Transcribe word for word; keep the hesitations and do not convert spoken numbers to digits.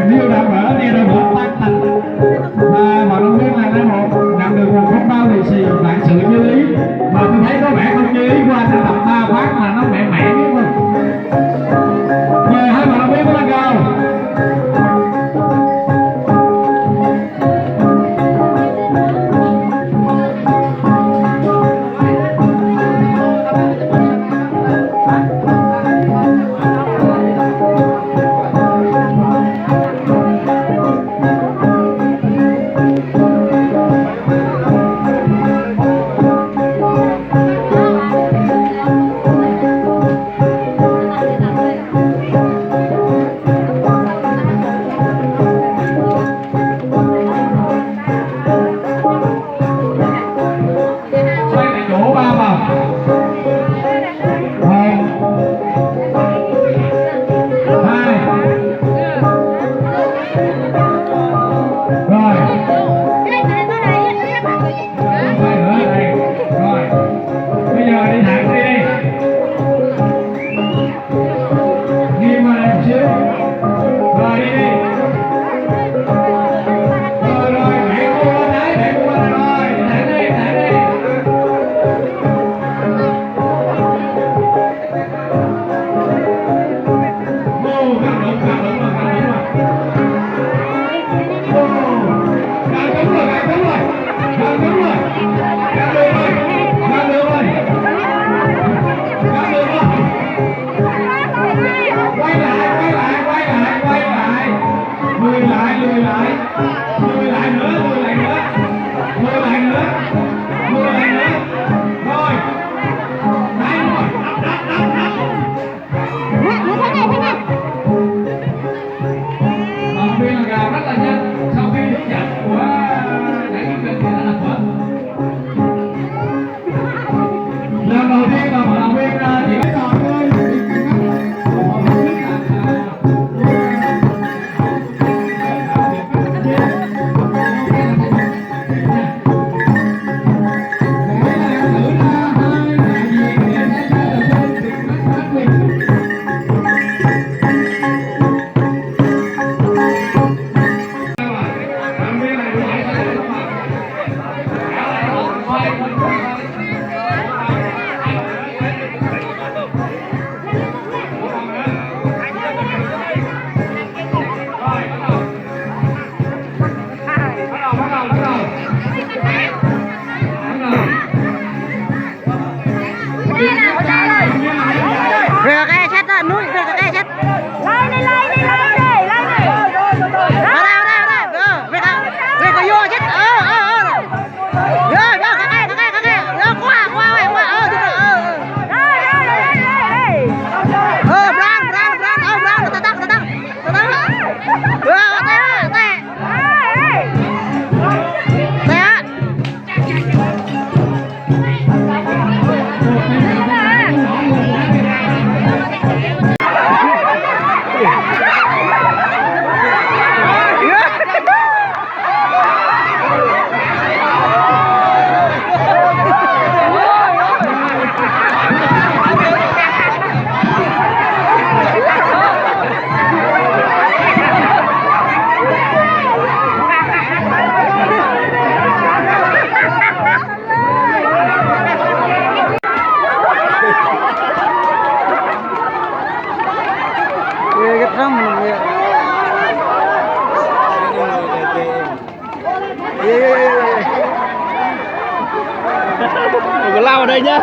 Điều đáng nhớ, điều đáng nhớ, tăng tặng. Và Bảo Long Nguyên là ngày một nhận được một phong bao lì xì bản sự như ý. Mà tôi thấy có vẻ không như ý của anh, anh đọc ba phát mà nó mẻ mẻ đúng không? Mời hai Bảo Long Nguyên của Lăng Cao. Xoay tại chỗ ba vòng. Một. Hai. Rồi. Xoay nữa đây. Rồi. Bây giờ đi thẳng đi đi. Đi qua đây một xíu. Rồi, đi đi. Rồi, rồi, mẹ cô lên đấy, mẹ cô lên rồi. Đi thẳng đi, đi thẳng đi. Ô, căng đúng, căng đúng rồi, căng đúng rồi. Ô, căng đúng rồi, căng đúng rồi. Căng đúng rồi. Căng được rồi. Căng được rồi. Căng được rồi. Quay lại, quay lại, quay lại, quay lại. Lùi lại, lùi lại. Lùi lại nữa, lùi lại nữa. Lùi lại nữa. Lùi lại nữa. Rồi. Đấy rồi. Đắp, đắp, đắp, đắp. Thế này, thế này. Và Nguyên là gào rất là nhanh. Sau khi hướng dẫn của đại úy Trần Thị Lan Hồng Phấn. Lần đầu tiên là Bảo Long Nguyên, à, chỉ có trò chơi. Rơi kơ cái sét đó, núi, rơi kơ cái sét. Lơi anai, lơi anai, lơi anai, lơi anai. Rơi, rơi, rơi, rơi. Ơ, rơi kơ, rơi kơ yua sét. Ơ, ơ, ơ. Rơi, rơi, kơ cái, kơ cái, kơ cái. Đừng có lao vào đây nhá.